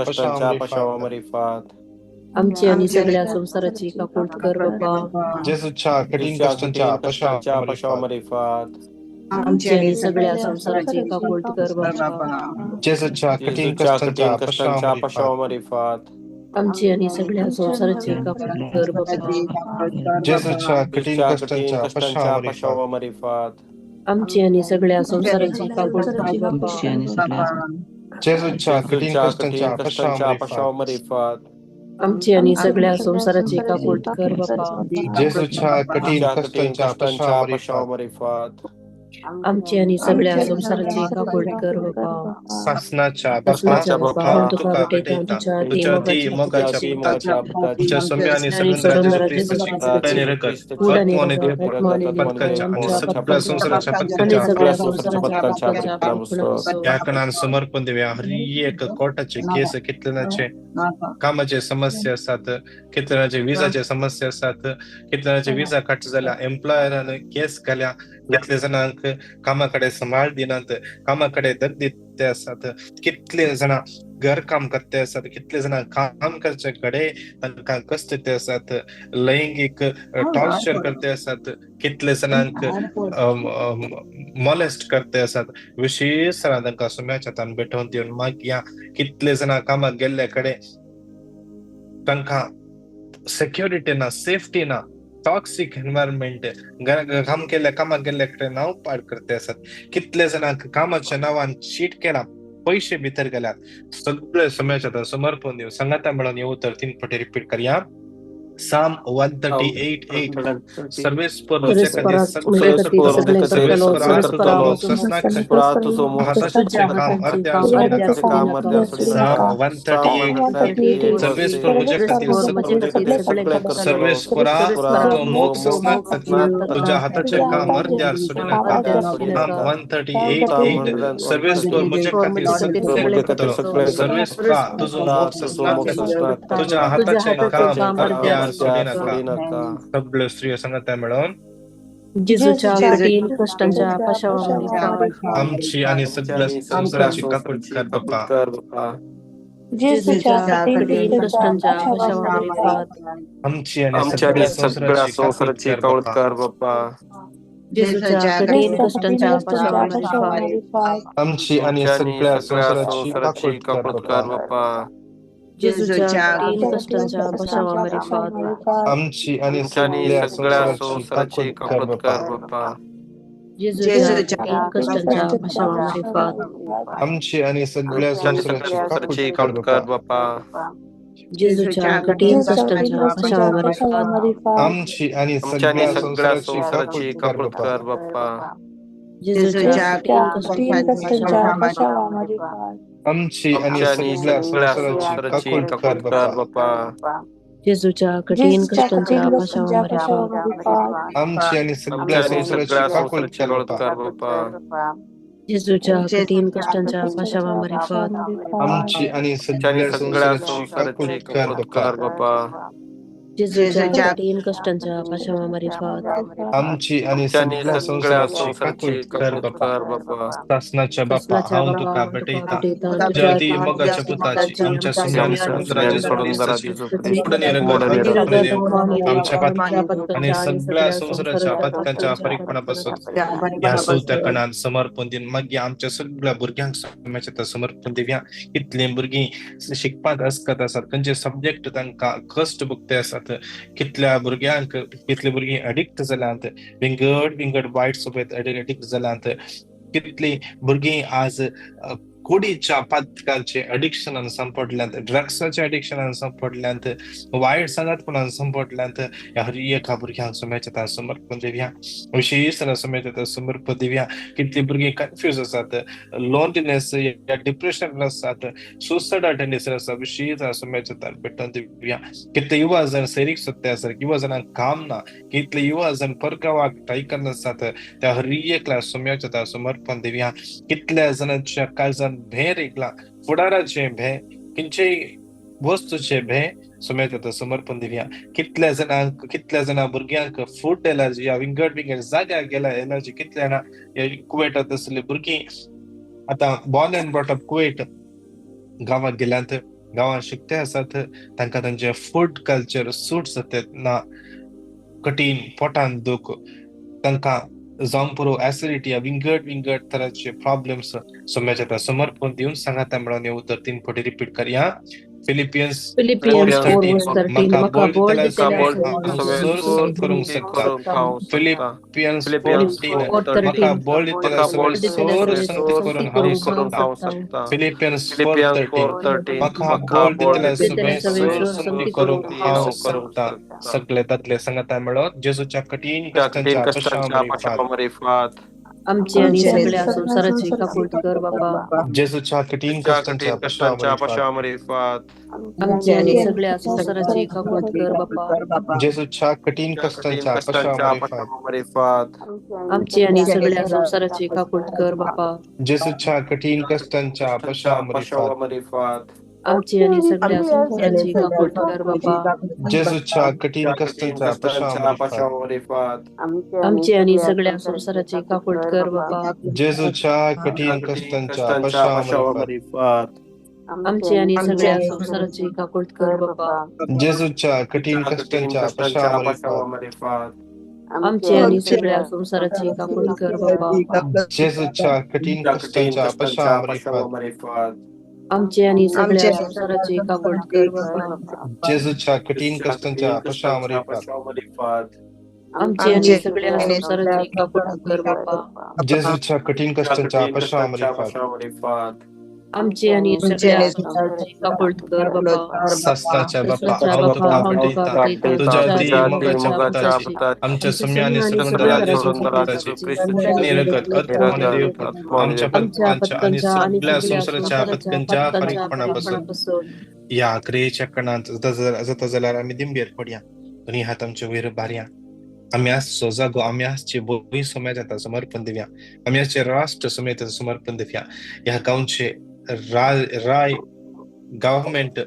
पशाव मारिफात आमची आणि आमची आणि सगळ्या सगळ्या संवसाराची संवसाराची काकूट काकूट कर कर बाप्पा. बाप्पा. जेजूच्या कठीण कश्टांच्या पशाव मारिफात आमची आमची आणि आणि सगळ्या सगळ्या संवसाराची संवसाराची काकूट काकूट कर कर बाप्पा. बाप्पा. जेजूच्या कठीण कश्टांच्या पशाव मारिफात आमची आणि सगळ्या संवसाराची काकूट कर बाप्पा. संवसाराची काकूट कर जेजूच्या बाप्पा. कठीण कश्टांच्या पशाव मारिफात आमची आणि सगळ्या आमची आणि संवसाराची सगळ्या काकूट कर संवसाराची बाप्पा. आमची आणि काकूट सगळ्या बाप्पा. जेजूच्या कठीण कश्टांच्या पशाव मारिफात आमची आणि आमची सगळ्या आणि सगळ्या संवसाराची संवसाराची काकूट कर काकूट कर बाप्पा. बाप्पा. जेजूच्या कठीण कश्टांच्या पशाव मारिफात आमची आनी आमची सगळ्या आनी संवसाराची सगळ्या काकूट संवसाराची कर काकूट कर बापा. बापा. सासनाच्या बापा, सासनाच्या बापा, हांव हांव तुका तुका भेटयतां, भेटयतां, तुज्या अती तुज्या अती मोगाच्या मोगाच्या पुताची, पुताची, आमच्या सोम्या आनी आनी सोडून सोडून जेजू जेजू क्रिस्ताची क्रिस्ताची कूड आनी रगत, कूड आनी आत्मो आनी रगत, देवपण, आत्मो आनी देवपण, पदकाच्या आनी आमच्या सगळ्या पातकांच्या संवसाराच्या आनी पदकाच्या सगळ्या संवसाराच्या पातकांच्या पातकांच्या ह्या कणान समर्पण दिवया. हर एक कोर्टाचे केस, कितले जाणांचे कामाचे समस्या आसात, कितले जाणांचे विजाचे समस्या आसात, कितले जाणांचे विजा कट जाल्या, एम्प्लॉयरान केस घाल्या, कितले जाणांक कामा कडेन सांबाळ दिनात, कामा कडेन दग दिते आसात, कितले जाणां घर काम करते आसात, कितले जाणां काम करचे कडेन तांकां कश्ट दिते आसात, लैंगीक टॉर्चर करते आसात, कितले जाणांक मॉलेस्ट करते आसात. विशेष तांकां सुम्याच्या हातान भेटोवन दिवन मागया. कितले जाणां कामाक गेल्ले कडेन तांकां सेक्युरिटी ना, सेफ्टी ना, टॉक्सिक एनवायरमेंट, काम केल्ल्या कामाक गेल्ले कडेन नांव पाड करते आसात, कितले जाणांक कामाच्या नांवान चीट केला, पयशे भितर गेल्यात. सगळे सुम्याच्या हातान समर्पण दिवन सांगाता मेळोन हे उतर 3 फावटी रिपीट करया. Psalm 138:8 सर्वेस्पर सर्वेस्परा सगळे म्हजे खातीर सगळें करतलो, सर्वेस्परा सर्वेस्परा तुजो तुजो हाताचें तुज्या काम हाताचें अर्द्यार काम सोडी अर्द्यार नाका. सोडी नाका. Psalm 138 सर्वेस्पर म्हजे खातीर सर्वेस्पर म्हजे खातीर सगळें करतलो, सर्वेस्परा सर्वेस्परा तुजो मोग तुजो ससनाक मोग ससनाक तुज्या हाताचें तुज्या काम हाताचें अर्द्यार सोडी काम नाका. अर्द्यार सोडी Psalm नाका. 138:8 सर्वेस्पर म्हजे खातीर म्हजे खातीर सगळें सगळें करतलो, करतलो, सर्वेस्परा तुजो मोग सर्वेस्परा ससनाक तुजो तुज्या तुज्या हाताचें हाताचें काम काम अर्द्यार अर्द्यार सोडी सोडी नाका. नाका. सगळ्यो स्त्रियो सांगाता मेळोन जेजूच्या कठीण कश्टांच्या पाशावा मारिफात, आमची आनी सगळ्या संवसाराची काकूट कर बापा. जेजूच्या जेजूच्या कठीण कठीण कश्टांच्या कश्टांच्या पाशावा पाशावा मारिफात, मारिफात, आमची आनी आमच्या सगळ्या आणि सगळ्या संवसाराची काकूट संवसाराची कर काकूट बापा. कर बापा. जेजूच्या कठीण क्रिस्ता कठीण कश्टांच्या कश्टांच्या पाशावा पाशावा मारिफात, मारिफात, आमची आनी आमच्या आणि सगळ्या सगळ्या संवसाराची संवसाराची काकूट कर काकूट बापा. कर बापा. जेजूच्या कठीण आमच्या कठीण कश्टांच्या पाशावा कश्टांच्या मारिफात, पाशावा मारिफात, आमची आनी आमच्या आणि सगळ्या सगळ्या संवसाराची संवसाराची काकूट कर काकूट बापा. कर बापा. जेजूच्या जेजूच्या कठीण कठीण कश्टांच्या कश्टांच्या पाशावा पाशावा मारिफात, मारिफात, आमची आनी सगळ्या आमच्या आणि सगळ्या संवसाराची काकूट संवसाराची कर काकूट कर बापा. बापा. जेजूच्या कठीण जेजूच्या कठीण कश्टांच्या कश्टांच्या पाशावा पाशावा मारिफात, मारिफात, आमची आनी आमच्या आणि सगळ्या सगळ्या संवसाराची काकूट संवसाराची कर काकूट बापा. कर बापा. जेजूच्या जेजूच्या कठीण कठीण कश्टांच्या कश्टांच्या पाशावा पाशावा मारिफात, आमची आणि आमच्या आणि सगळ्या सगळ्या संवसाराची संवसाराची काकूट कर काकूट कर बापा. बापा. जेजूच्या कठीण जेजूच्या कश्टांच्या कठीण पाशावा कश्टांच्या पाशावा मारिफात, मारिफात, आमची आणि सगळ्या आमच्या आणि संवसाराची सगळ्या काकूट संवसाराची कर काकूट बापा. कर बापा. जेजूच्या कठीण कश्टांच्या कश्टांच्या पाशावा पाशावा मारिफात, मारिफात, आमची आणि आमच्या आणि सगळ्या सगळ्या संवसाराची काकूट संवसाराची कर काकूट बापा. कर बापा. जेजूच्या कठीण कश्टांच्या पाशावा मारिफात, आमची आणि आमच्या आणि सगळ्या सगळ्या संवसाराची संवसाराची काकूट कर काकूट बापा. कर बापा. सासनाच्या बापा, सासनाच्या हांव बापा, तुका हांव तुका भेटयतां, भेटयतां, तुज्या तुज्या अती अती मोगाच्या मोगाच्या पुताची, पुताची, आमच्या आमच्या सुम्या आणि सुम्या आणि सोडून आणि जेजू सोडून क्रिस्ताची जेजू क्रिस्ताची कूड आणि कूड रगत आणि आत्मो रगत आणि देवपण, आमच्या आमच्या पातकांच्या आणि पातकांच्या आणि सगळ्या सगळ्या संवसाराच्या संवसाराच्या पातकांच्या पातकांच्या फरीकपणा फरीकपणा ह्या चवथ्या कणान समर्पण दिवन मागीर आमच्या सगळ्या भुरग्यांक सम्याचें आतां समर्पण दिवया. कितलीं भुरगीं शिकपाक अस्कत आसात, खंयचे सब्जेक्ट तांकां कश्ट भोगते आसात, कितल्या भुरग्यांक कितलीं भुरगीं एडिक्ट जाल्यांत, विंगड विंगड वायट सोबत एडिक्ट जाल्यांत, कितलीं भुरगीं आज कुडीच्या पातकाचे एडिक्शनान सांपडल्यांत, ड्रग्साच्या एडिक्शनान सांपडल्यांत, वायट सांगातपणान सांपडल्यांत. ह्या हर एका भुरग्यांक सम्याचें आतां समर्पण दिवया, विशेश सम्याचें आतां समर्पण दिवया. कितलीं भुरगीं कन्फ्यूज आसात, लोनलीनेस या डिप्रेशन आसात, सुसायडल टेंडन्सी आसा, विशेश सम्याचें आतां भेटून दिवया. कितले युवा जण सैरीक सत्य आसात, युवा जाणांक काम ना, कितले युवा जण परगांवाक ट्राय करना आसात, त्या हर एकल्या सम्याचें आतां समर्पण दिवया. कितल्या जाणांच्या काळजान भे रेगला, फुडाराचे भे, खंयचेय वस्तूचे भे, सम्याचें आतां समर्पण दिवया. कितल्या जाणांक, कितल्या जाणां भुरग्यांक फूड एलर्जी या विंगड विंगड जाग्यार गेल्या एलर्जी, कितल्या जाणां कुवेटांत आसले भुरगीं आतां born and brought up Kuwait गांवांत गेल्यांत, गांवांत शिकते आसात, तांकां तांचे फूड कल्चर सूट जाता ना, कठीण पोटान दूख, तांकां जावं पुरो एसिडिटी या विंगड विंगड तरांचे प्रॉब्लम्स सम्याचें आतां समर्पण दिवन सांगाता मेळोन हें उतर 3 फावटी रिपीट करया. फिलिपियन्स फिलिपियन्स 4:13 4:13 म्हाका म्हाका बळ बळ दितल्या दितल्या सगळें सगळें हांव हांव सर सर करूंक करूंक शकता. शकता. फिलिपियन्स फिलिपियन्स 4:13 4:13 म्हाका बळ दितल्या म्हाका सगळें बळ सर दितल्या संगती सगळें करून सर हांव करून शकता. हांव शकता. फिलिपियन्स फिलिपियन्स 4:13 4:13 म्हाका म्हाका बळ बळ दितल्या दितल्या सगळें सगळें सर सर संगती संगती करूंक करूंक हांव हांव करूंक शकता. शकता. सगळे दादले सांगाता मेळत जेजूच्या कठीण त्या कठीण कश्टांच्या कश्टांच्या पाशाव पाशाव मारिफात, आमची आनी आमची आनी सगळ्या सगळ्या संवसाराची संवसाराची काकूट कर बापा. जेजूच्या कठीण जेजूच्या कश्टांच्या कठीण कश्टांच्या पश्चावरिफात, पश्चावरिफात, आमची आमची आनी आनी सगळ्या सगळ्या संवसाराची संवसाराची काकूट काकूट कर कर बापा. बापा. जेजूच्या कठीण जेजूच्या कठीण कश्टांच्या कश्टांच्या पश्चावरिफात, पश्चावरिफात, आमची आनी आमची आनी सगळ्या सगळ्या संवसाराची काकूट कर बापा. जेजूच्या कठीण कश्टांच्या कश्टांच्या पश्चावरिफात, पश्चावरिफात, आमची आनी सगळ्या आमची आनी संवसाराची सगळ्या काकूट कर संवसाराची बापा. काकूट कर जेजूच्या बापा. कठीण जेजूच्या कठीण कश्टांच्या कश्टांच्या पश्चावरिफात, पश्चावरिफात, आमची आनी सगळ्या संवसाराची काकूट कर बापा. जेजूच्या कठीण कठीण कश्टांच्या कश्टांच्या पश्चावरिफात, पश्चावरिफात, आमची आनी आमची सगळ्या आनी संवसाराची काकूट कर बापा. जेजूच्या कठीण कठीण कश्टांच्या कश्टांच्या पश्चावरिफात, पश्चावरिफात, आमची आनी आमची सगळ्या संवसाराची काकूट कर बापा. जेजूच्या कठीण कठीण कश्टांच्या कश्टांच्या पश्चावरिफात, पश्चावरिफात, आमची आनी आमची सगळ्या आनी संवसाराची सगळ्या काकूट संवसाराची कर बापा. जेजूच्या कठीण जेजूच्या कश्टांच्या कठीण कश्टांच्या पश्चावरिफात, पश्चावरिफात, आमची आनी आमची सगळ्या आनी सगळ्या संवसाराची काकूट संवसाराची कर काकूट बापा. जेजूच्या कठीण कश्टांच्या कठीण कश्टांच्या पश्चावरिफात, पश्चावरिफात, आमची आनी आमची सगळ्या आनी संवसाराची काकूट कर बापा. सासनाच्या बापा, सासनाच्या हांव बापा, तुका हांव तुका भेटयतां, भेटयतां, तुज्या तुज्या ती ती मोगाच्या मोगाच्या पुताची, पुताची, आमच्या आमच्या सम्या आनी सम्या आनी सुरंदरा सुरंदरा जेजू जेजू ख्रिस्ताची ख्रिस्ताची निरगत आत्मो आनी देवपण, आमच्या आमच्या पत्कांच्या आनी पत्कांच्या आनी सगळ्या सगळ्या संवसाराच्या संवसाराच्या पत्कांच्या पत्कांच्या फारीकपणा पासून फारीकपणापासून ह्या क्रियेच्या कणांत जाता जाल्यार आमी दिंबेर पडया, दोनी हात आमचे वयर बारया. आमी आसचो जागो, आमी आसचे भूंय समाजांत समर्पण दिवया, आमी आसचे राष्ट्र समेत समर्पण दिवया. ह्या गांवचे राय गव्हर्मेंट,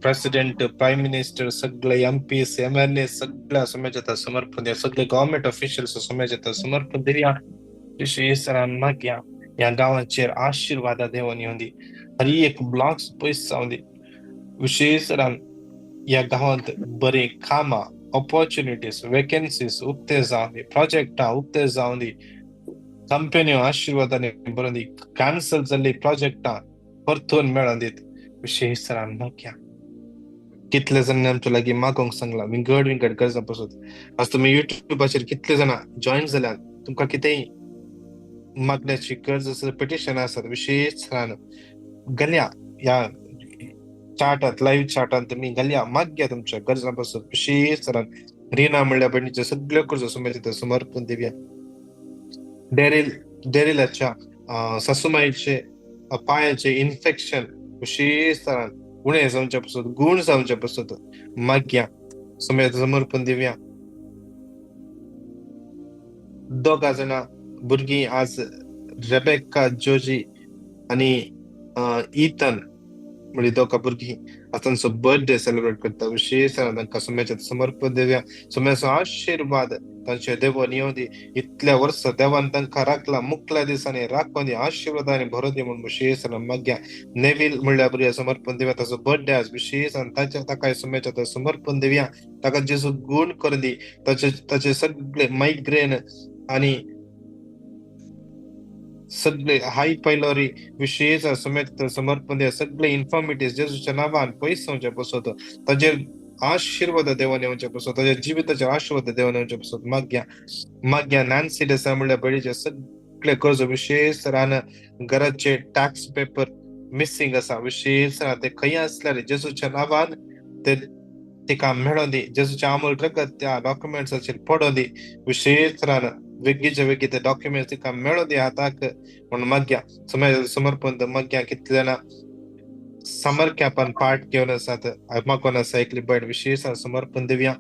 प्रेसिडेंट, प्रायम मिनिस्टर, सगळे एमपीस, एमएलए, सगळ्या समाजात समर्पण दिया, सगळे गव्हर्मेंट ऑफिशियल्स समाजात समर्पण दिवया. विशेष मागया ह्या गांवाचेर आशिर्वादा देवन येवन दी, हर एक ब्लॉक्स पयस जावन दी. विशेष ह्या गांवांत बरे कामां, ऑपॉर्च्युनिटीज, वेकन्सीज उक्ते जावन दी, प्रोजेक्टां उक्ते जावन दी, कंपन्यो आशिर्वादांनी भरून दी, कॅन्सल जाल्ली प्रोजेक्टां परतून मेळोन दीत. विशेष मागया कितले जाणांनी आमच्या लागीं मागोंक सांगलां विंगड विंगड गरजां पसत. आज तुमी युट्यूबाचेर कितले जाणां जॉयन जाल्यात, तुमकां कितेंय मागण्याची गरज आसा, पिटिशन आसात, विशेष घालया ह्या चार्टात, लायव्ह चार्टान तुमी घालया, मागया तुमच्या गरजां पासून. विशेष रिना म्हणल्या भयणीच्यो सगळ्यो गरजो समज समर्पण दिवया. डेरिलाच्या सासुमाईचे पांयाचे इन्फेक्शन विशेष उणें जावच्या पासून, गूण जावच्या पासून मागया, समज समर्पण दिवया. दोगा जाणां भुरगीं आज रेबेका जोजी आनी इथन म्हणजे दोगा भुरगीं आज तांचो बर्थडे सेलिब्रेट करता. विशेष तांकां सम्याचें समर्पण दिवया, सम्याचो आशिर्वाद तांचे देवान येवं दी. इतल्या वर्सां देवान तांकां राखला, मुकल्या दिसांनी राखून दी, आशिर्वादांनी भरोन दी म्हूण विशेष मागया. नेवील म्हणल्या भुरग्या समर्पण दिवया, ताचो बर्थडे आज विशेष ताच्या ताका सम्याचें समर्पण दिवया. ताका जेजू गूण करून दी, ताचे ताचे सगळे मायग्रेन आनी सगळे हाय पायलोरी विशेष समेत समर्पण दिया, सगळे इन्फॉर्मिटीज जेजूच्या नांवान पयस जावचे पसत, ताजेर आशिर्वाद देवान येवचे पसत, ताज्या जिविताचेर आशिर्वाद देवान येवचे पसत मागया. मागया नॅन्सी देसाय म्हणल्या भयणीचे सगळे गरजो विशेष रान घराचे टॅक्स पेपर मिसिंग आसा, विशेष ते खंय आसल्यार जेजूच्या नांवान ते तिका मेळोन दी, जेजूच्या आमूल रगत त्या डॉक्युमेंट्साचेर पडोन दी. विशेष रान वेगीचे वेगीं ते डॉक्युमेंट्स तिका मेळोन दी हाताक म्हूण मागया. समर्पण मागया. कितले जाणां समर कॅम्पान पार्ट घेवन आसात, मागोन आसा एकली भयण, विशेष समर्पण दिवया.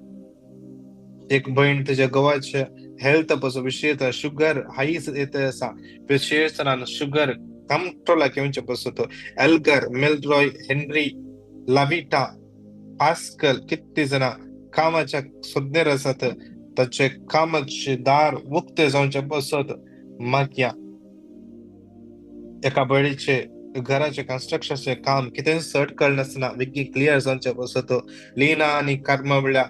एक भयण तुज्या घोवाचे हेल्थ पासून विशेष शुगर हाय येत आसा, विशेष शुगर कंट्रोलाक येवचे पासून एल्गर, मेलरॉय, हेनरी, लाविटा, पास्कल कितली जाणां कामाच्या सोदनेर आसात, ताचे कामाचे दार उक्ते जावचे पासत मागया. एका भयणीचे घराचे कन्स्ट्रक्शनाचें काम कितें सट कळनासतना बेगीन क्लियर जावचे पासत लिना आनी कर्मा म्हणल्यार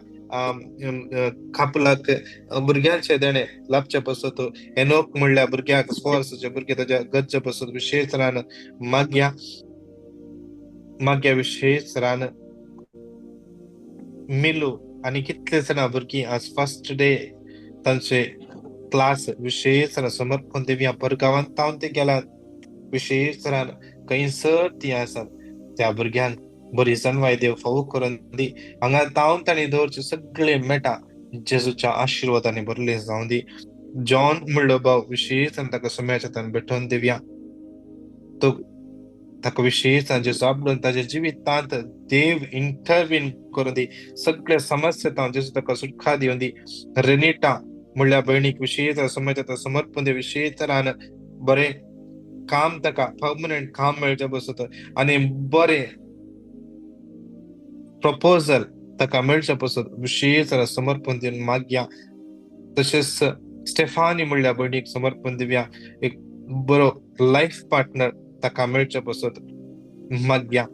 कापलाक भुरग्यांचे देणें लाभचे पासत, एनोक म्हणल्यार भुरग्याक 4 वर्साचे भुरगे ताच्या गरजे पासत विशेष रान मागया. मागया विशेष रान मिलू आनी कितले जाणां भुरगीं आज फर्स्ट डे तांचे क्लास विशेष समर्पण दिवया. परगांवांत तावन ते गेल्यात, विशेष खंयसर ती आसात त्या भुरग्यांक बरी जनवाय देव फावो करून दी. हांगा तावन तांणी दवरचे सगळे मेटा जेजूच्या आशिर्वादांनी भरले जावं दी. जॉन म्हणलो भाव विशेष ताका सोम्याच्या हातान भेटोवन दिवया. तो ताका विशेष तांचे जापडून ताच्या जिवितांत देव इंटरवीन करून दी, सगळे समस्या तावन जेजू ताका सुटका दिवन दी. रेनिटा म्हणल्या भयणीक विशेष सोम्याच्या हातान समर्पण दी. विशेष तरान बरें काम ताका परमनंट काम मेळचें बसत आनी बरें प्रपोजल ताका मेळचें पसत विशेष समर्पण दिवन मागया. तशेंच स्टेफानी म्हणल्या भयणीक समर्पण दिवया, एक बरो लायफ पार्टनर ताका मेळचें पसत मागया.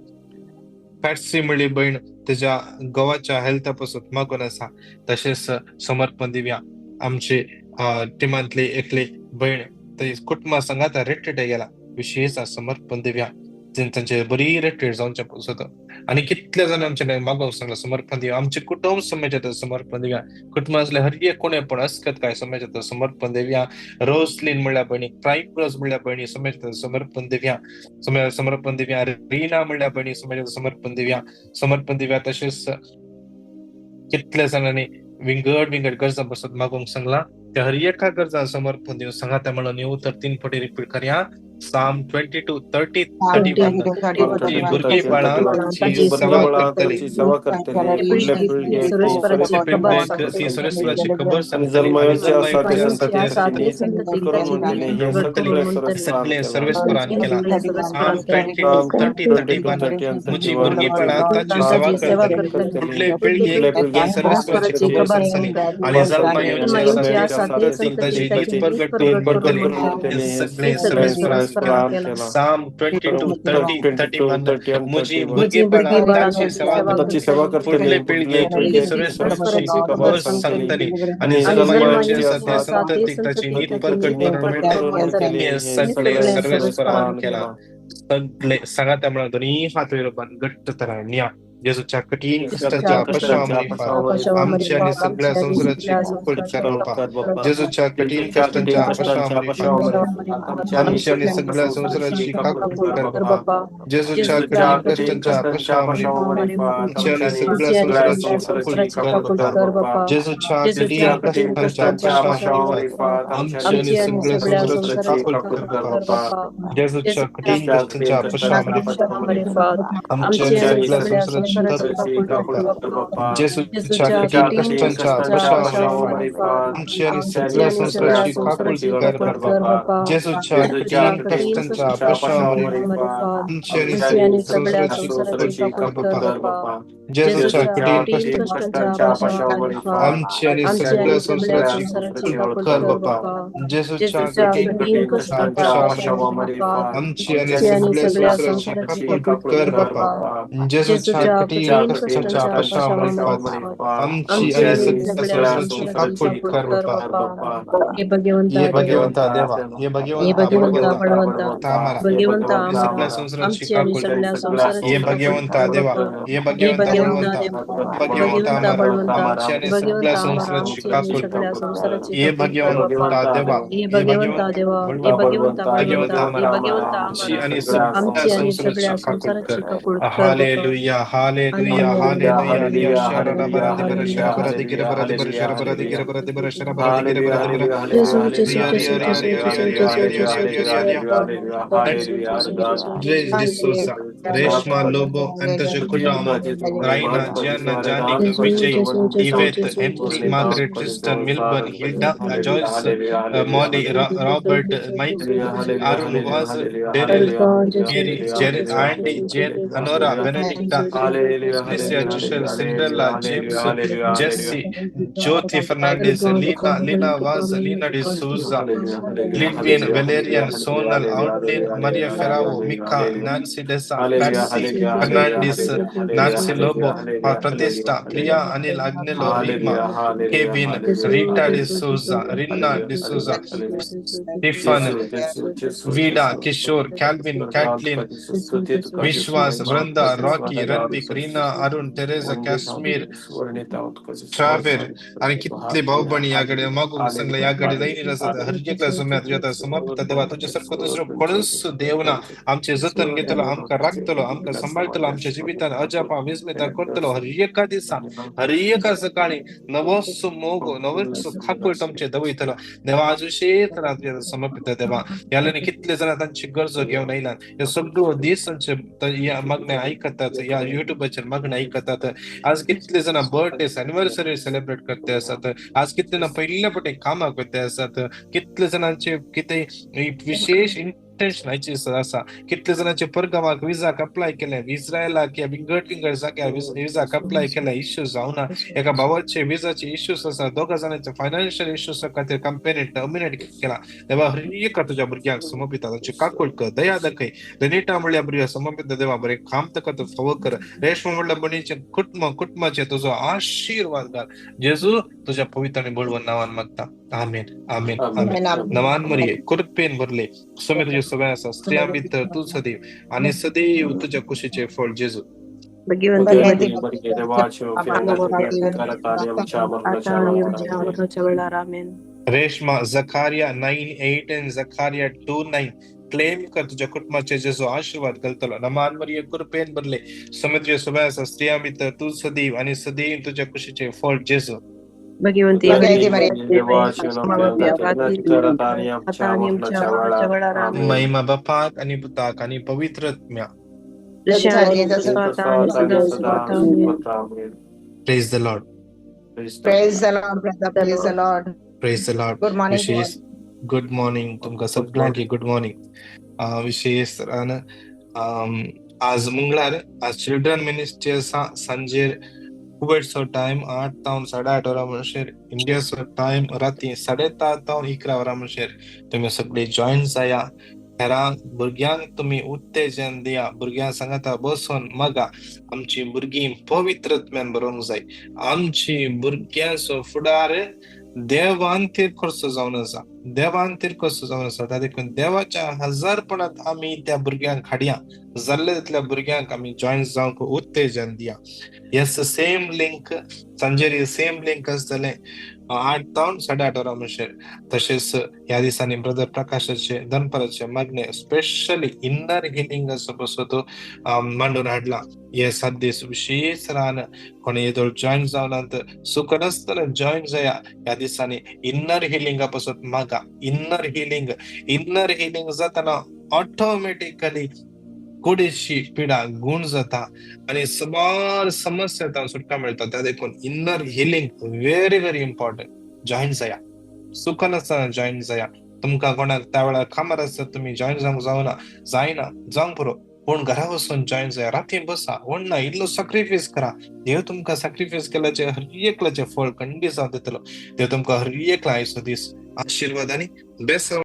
पॅट्सी म्हणली भयण तेज्या गोवाच्या हेल्था पसत मागून आसा, तशेंच समर्पण दिवया. आमचे टिमांतली एकली भयण ते कुटुंबा संगात रिट्रीट गेला, विशेष समर्पण दिवया. तांचे बरी रिट्रीट जावचें पसत. आनी कितले जाण आमचे मागोवंक सांगला समर्पण दिवया. आमचे कुटुंब समाजाचें समर्पण दिवया. कुटुंबांतले हर एक कोणे पण अस्कत काय समाजाचें समर्पण दिवया. रोजलीन म्हणल्या भयणी, प्राईम रोज म्हणल्या भयणी समाजाचें समर्पण दिवया, समर्पण दिवया. रीना म्हणल्या भयणी समाजाचें समर्पण दिवया, समर्पण दिवया. तशेंच कितले जाणांनी विंगड विंगड गरजां बसत मागोवंक सांगला, त्या हर एका गरजां समर्पण दिवन सांगाता म्हणून उतर 3 फावटी रिपीट करया. Psalm 22, 30, 31. भुरगीं बाळां ताची सेवा करतली, ती सरस्वराची खबर सांगतली आनी सगळे सर्वेस्परान केला. Psalm 22, 30, 31. म्हजी भुरगीं बाळां ताची सेवा करतली, फुडले पिळगेक ती सर्वेस्पराची खबर सांगतली आनी जल्मा येवचे आसा ताची नीत परगट करून पडटली, सगळे सर्वेस्परान. Psalm 22, 30, 31. म्हजी भुरगीं बाळां ताची सेवा करतली, फुडले पिळगेक ती सर्वेस्पराची खबर सांगतली आनी जल्मा येवचे आसा ते संततीक ताची नीत परगट करून मेळटली, सगळे सर्वेस्परान केला. सगळे सांगाता म्हणून दोन्ही हात वयर घट्ट तरान या. जेजूच्या कठीण कश्टांच्या पश्चामारिफात आमची आनी सगळ्या संवसाराची काकूट कर बाप्पा. जेजूच्या कठीण कश्टांच्या पश्चामारिफात आमची आनी सगळ्या संवसाराची काकूट कर बाप्पा. जेजूच्या कठीण कश्टांच्या पश्चामारिफात आमची आनी सगळ्या संवसाराची काकूट कर बाप्पा. जेजूच्या कठीण कश्टांच्या पश्चामारिफात आमची आनी सगळ्या संवसाराची काकूट कर बाप्पा. जेजूच्या कठीण कश्टांच्या पश्चामारिफात आमची आनी सगळ्या संवसाराची जेजूच्या कठीण कश्टांच्या पश्चामारिफात आमची आनी सगळ्या संवसाराची काकूट कर बाप्पा. जेजूच्या कठीण कश्टांच्या पश्चामारिफात आमची आनी सगळ्या संवसाराची काकूट कर बाप्पा. जेजूच्या कठीण कश्टांच्या पश्चामारिफात आमची आनी सगळ्या संवसाराची काकूट कर बाप्पा. जेजूच्या कठीण कश्टांच्या पश्चामारिफात आमची आनी सगळ्या संवसाराची काकूट कर बाप्पा. जेजूच्या कठीण कश्टांच्या पश्चामारिफात आमची आनी सगळ्या संवसाराची काकूट कर बाप्पा. हे भगवंता देवा, हे भगवंता बळवंता, सगळ्या संवसाराची काकूट. हे भगवंता देवा, हे भगवंता बळवंता, भगवंता आमची आनी सगळ्या संवसाराची काकूट. हे भगवंता देवा, हे भगवंता बळवंता, आमची आनी सगळ्या संवसाराची काकूट कर. Hallelujah, hallelujah, hallelujah. D'Souza, Reshma Lobo, and the Kudama, Raina, Gianna, Janik, Vijay, Yvette, Henry, Margaret, Tristan, Milburn, Hilda, Joyce, Molly, Robert, Mike, Arun Vaz, Daryl, Mary, Jerry, Andy, Jen, Honora, Benedicta, Alicia, Giselle, Cinderella, James, Jesse, Jyoti Fernandez, Lina, Lina Vaz, Lina D'Souza, Lillian, Valerian, Sonal, Outlin, Maria Ferrao, Mika, Nancy Desa, Patsy Fernandez, Nancy Lobo, Pratista, Priya, Anil, Agnello, Rima, Kevin, Rita D'Souza, Rinna D'Souza, Stephen, Vida, Kishore, Calvin, Kathleen, Vishwas, Vranda, Rocky, Ranvi, Karthik, Reena, Arun, Teresa, Kashmir, ट्रावेर आणि कितले भाऊ बहिणी ह्या घडये मागूंक सांगले, ह्या घडये दैनीर आसात, हर एकल्या सोम्या तुज्या आतां समर्पिता देवा. तुज्या सारको दुसरो कोणूच देव ना. आमचें जतन घेतलो, आमकां राखतलो, आमकां सांबाळटलो, आमच्या जिवितान अजापां विस्मितां करतलो. हर एका दिसा, हर एका सकाळी नवोच मोग, नवोच खाकूळ आमचे दवयतलो देवा. आज विशेष तुज्या समर्पिता देवा. ह्या कितले जाणां तांची गरजो घेवन आयला, हे सगळो दीस तांचे ह्या मागणे आयकतात, ह्या युट्यूबाचेर मागणे आयकतात. आज कितले जाणां बर्थडे, एनिवर्सरी सेलिब्रेट करते आसात. आज कितले जाणां पयल्या फावटी कामाक वयते आसात. कितले जाणांचे कितें विशेष इंटेन्शन आसा. कितले जाणांचे परगांवाक विजाक अप्लाय केले, इस्रायलाक या विंगड विंगड जाग्यार विजाक अप्लाय केले, इश्यू जावना. एका भावाचे विजाचे इश्यूज आसा, दोगा जाणांचे फायनान्शियल इश्यूज खातीर कंपनी टर्मिनेट केला. देवा, हर एका तुज्या भुरग्यांक समर्पिता, तांची काकूळ कर, दया दाखय. रेनिटा म्हणल्या भुरग्यांक समर्पिता देवा, बरें काम ताका तूं फावो कर. रेश्मा म्हणल्या भयणीचे कुटुंबाचे तुजो आशिर्वाद घाल. जेजू, तुज्या पवित्र आनी बळवंत नांवान मागता, आमेन, आमेन, आमेन. नमान मरिये, कृपेन भरले, स्वामी तुजे सगळे आसा, स्त्रियां भितर तूं सदैव आनी सदैव तुज्या कुशीचे फळ जेजू. Reshma, Zachariah 9:8 and Zachariah 2:9 claim कर तुझ्या कुटुंबाचे जेजू आशीर्वाद घालतलो. नमान मरिये, कृपेन भरले, स्वामी तुजे सगळे आसा, स्त्रियां भितर तूं सदैव आनी सदैव तुज्या कुशीचे फळ जेजू. महिमा बापाक आणि पुताक आणि पवित्र आत्म्या. Praise the Lord. Praise the Lord, brother. Praise the Lord. Praise the Lord. Good morning. विशेष गुड मॉर्निंग तुमकां सगळ्यांक. Good morning. विशेष तरान आज मंगळार, आज चिल्ड्रन मिनिस्ट्री आसा. सांजेर कुवेटचो टायम 8 तावन 8:30 वरां म्हणसर, इंडियाचो टायम राती 7:30 तावन 11 वरां म्हणसर तुमी सगळे जॉयन जाया. हेरांक भुरग्यांक तुमी उत्तेजन दिया. भुरग्यां सांगाता बसून मागा. आमची भुरगीं पवित्र आत्म्यान बरोवंक जाय. आमची भुरग्यांचो फुडार देवान तीर करचो जावन आसा, देवान तीर करचो जावन आसा. त्या देखून देवाच्या हजारपणांत आमी त्या भुरग्यांक हाडया. जाल्ले तितल्या भुरग्यांक आमी जॉयन जावंक उत्तेजन दिया. येस, सेम लिंक सांजेर सेम लिंक आसतलें 8 तावन 8:30 वरां म्हणसर. तशेंच ह्या दिसांनी ब्रदर प्रकाशाचे दनपाराचे मागणे स्पेशली इनर हिलिंगाचो पसत मांडून हाडला. हे 7 दीस विशेष रान कोणी येदोळ जॉयन जावनात, सुख नासतना जॉयन जाया. ह्या दिसांनी इनर हिलिंगा पसत मागा. इनर हिलिंग, इनर हिलिंग जाताना ऑटोमॅटिकली कुडीची पिडा गुण जाता आनी सुमार समस्या तावन सुटका मेळटा. त्या देखून inner healing very very important. Join जाया, सुख नासतना जॉयन जाया. तुमकां कोणाक त्या वेळार कामार आसता, तुमी जॉयन जावंक जावना, जायना, जावंक पुरो, पूण घरा वचून जॉयन जाया. राती बसा, व्हडना इल्लो सॅक्रिफायस करा. देव तुमकां सॅक्रिफायस केल्याचे हर एकल्याचें फळ खंडीत जावन दितलो. देव तुमकां हर एकला आयचो दीस आशिर्वाद आनी बेस.